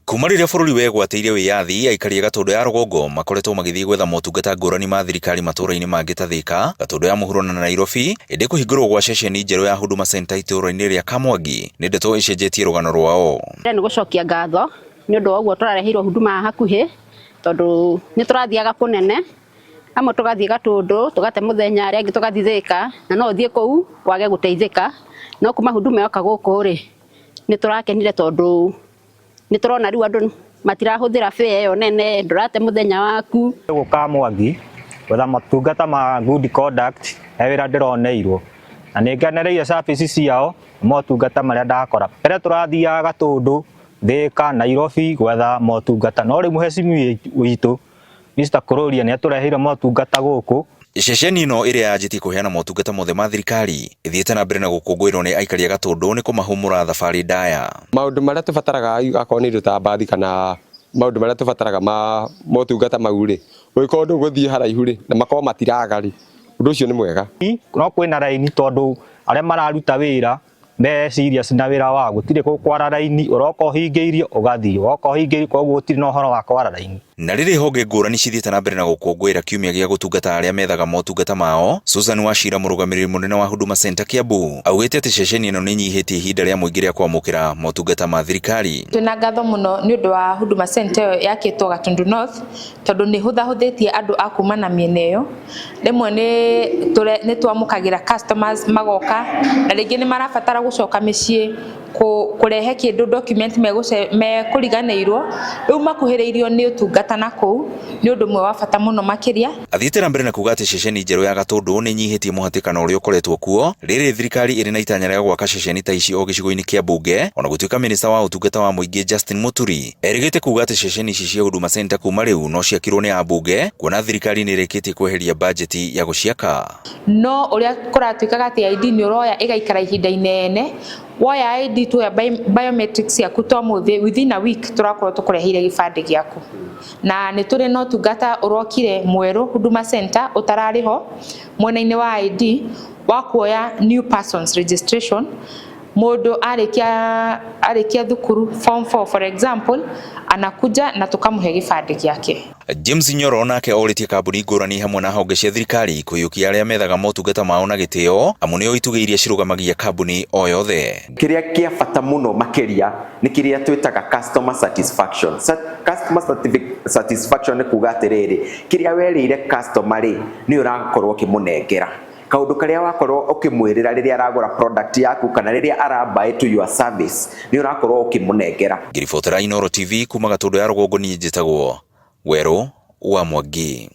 Kuma rĩrĩa bũrũri wegwatĩire wĩyathi, aikari a Gatũndũ ya rũgongo makoretwo magĩthiĩ gwetha motungata ngũrani ma thirikari matũũra-inĩ mangĩ ta Thĩka, Gatũndũ ya mũhuro na Nairobi, ĩndĩ kũhingũrwo gwa ceceni njerũ ya Huduma Center itũũra-inĩ rĩa Kamwangi nĩ ndeto ĩcenjetie rũgano rwao. Nĩ gũcokia ngatho nĩ ũndũ wa ũguo tũrareheirwo huduma hakuhĩ, tondũ nĩ tũrathiaga kũnene, amwe tũgathiĩ Gatũndũ tũgate mũthenya, arĩa angĩ tũgathiĩ Thĩka, na no ũthiĩ kũu wage gũteithĩka, no kuma huduma yoka gũkũ rĩ, nĩ tũrakenire tondũ nĩ tũrona rĩu andũ matirahũthĩra fare ĩyo nene, ndũrate mũthenya waku. Gũka Mwangi gwetha motungata ma good conduct he wĩra ndĩroneirwo na nĩ ngenereire service ciao na motungata marĩa ndakora. Mbere tũrathiaga Gatũndũ, Thĩka, Nairobi gwetha motungata no rĩu mũhecimiwa witũ Mr. Kururia nĩ atũreheire motungata gũkũ. Ceceni ĩno ĩrĩa yanjĩtie kũheana motungata mothe ma thirikari ĩthiĩte na mbere na gũkũngũĩrwo nĩ aikari a Gatũndũ nĩ kũmahũmũra thabarĩ ndaya. Maũndũ marĩa tũbataraga akorwo nĩ indo ta mbathi kana maũndũ marĩa tũbataraga ma motungata mau rĩ, ũngĩkorwo ndũgũthiĩ haraihu rĩ, na makorwo matiraga rĩ, ũndũ ũcio nĩ mwega. No kwĩna raini tondũ arĩa mararuta wĩra me serious na wĩra wao, gũtirĩ kwara raini, ũroka ũhingĩirio ũgathiĩ, woka ũhingĩirio, koguo gũtirĩ na ũhoro wa kwara raini. Na rĩrĩ honge ngũrani cithiĩte na mbere na gũkũngũĩra kiumia gĩa gũtungata arĩa methaga motungata mao, Susan Wachira mũrũgamĩrĩri mũnene wa Huduma Center Kiambu augĩte atĩ ceceni ĩno nĩ ĩnyihĩtie ihinda rĩa mũingĩ rĩa kwamũkĩra motungata ma thirikari. Twĩna ngatho mũno nĩ ũndũ wa Huduma Center ĩyo yakĩtwo Gatundu North, tondũ nĩ hũthahũthĩtie andũ a kuma na mĩena ĩyo. Rĩmwe nĩ twamũkagĩra customers magoka na rĩngĩ nĩ marabatara gũcoka mĩciĩ kũrehe kĩndũ document mekũriganĩirwo, rĩu makuhĩrĩirio nĩ ũtungata na kũu, nĩ ũndũ ũmwe wa bata mũno makĩria. Athiĩte na mbere na kuga atĩ ceceni njerũ ya Gatũndũ nĩ ĩnyihĩtie mũhatĩkano ũrĩa ũkoretwo kuo rĩrĩ thirikari ĩrĩ na itanya rĩa gwaka ceceni ta ici o gĩcigo-inĩ kĩa mbunge, ona gũtuĩka minista wa ũtungata wa mũingĩ Justin Muturi erĩgĩte kuga atĩ ceceni ici cia Huduma Center kuma rĩu no ciakirwo nĩ ambunge, kuona thirikari nĩ ĩrĩkĩtie kweheria bajeti ya gũciaka. No ũrĩa kũratuĩkaga atĩ ID nĩ ũroya ĩgaikara ihinda inene, woya ID tuoya biometrics ciaku ta ũmũthĩ, within a week tũrakorwo tũkũreheire gĩbandĩ gĩaku. Na nĩ tũrĩ na ũtungata ũrokire mwerũ Huduma Center ũtararĩ ho mwena-inĩ wa ID wa kuoya new persons registration. Mũndũ arĩkia thukuru form 4 for example, anakuja na tukamũhe gĩbandĩ gĩake. James Nyoro nake orĩtie kambuni ngũrani hamwe na honge cia thirikari kũiyũkia arĩa methaga motungata mao na gĩtĩo, amu nĩo itugĩ iria cirũgamagia kambuni o yothe. Kĩrĩa kĩa bata mũno makĩria nĩ kĩrĩa twĩtaga customer satisfaction. Customer satisfaction nĩ kuga atĩrĩrĩ, kĩrĩa werĩire customer rĩ, nĩ ũrakorwo ũkĩmũnengera kaundu karia wakorwo ukimwirira riria aragura product yaku kana riria ara buy to your service, ni urakorwo ukimunengera. Ngĩribotera Inooro TV kuma Gatũndũ ya rũgongo, niĩ njĩtagwo Werũ wa Mwangi.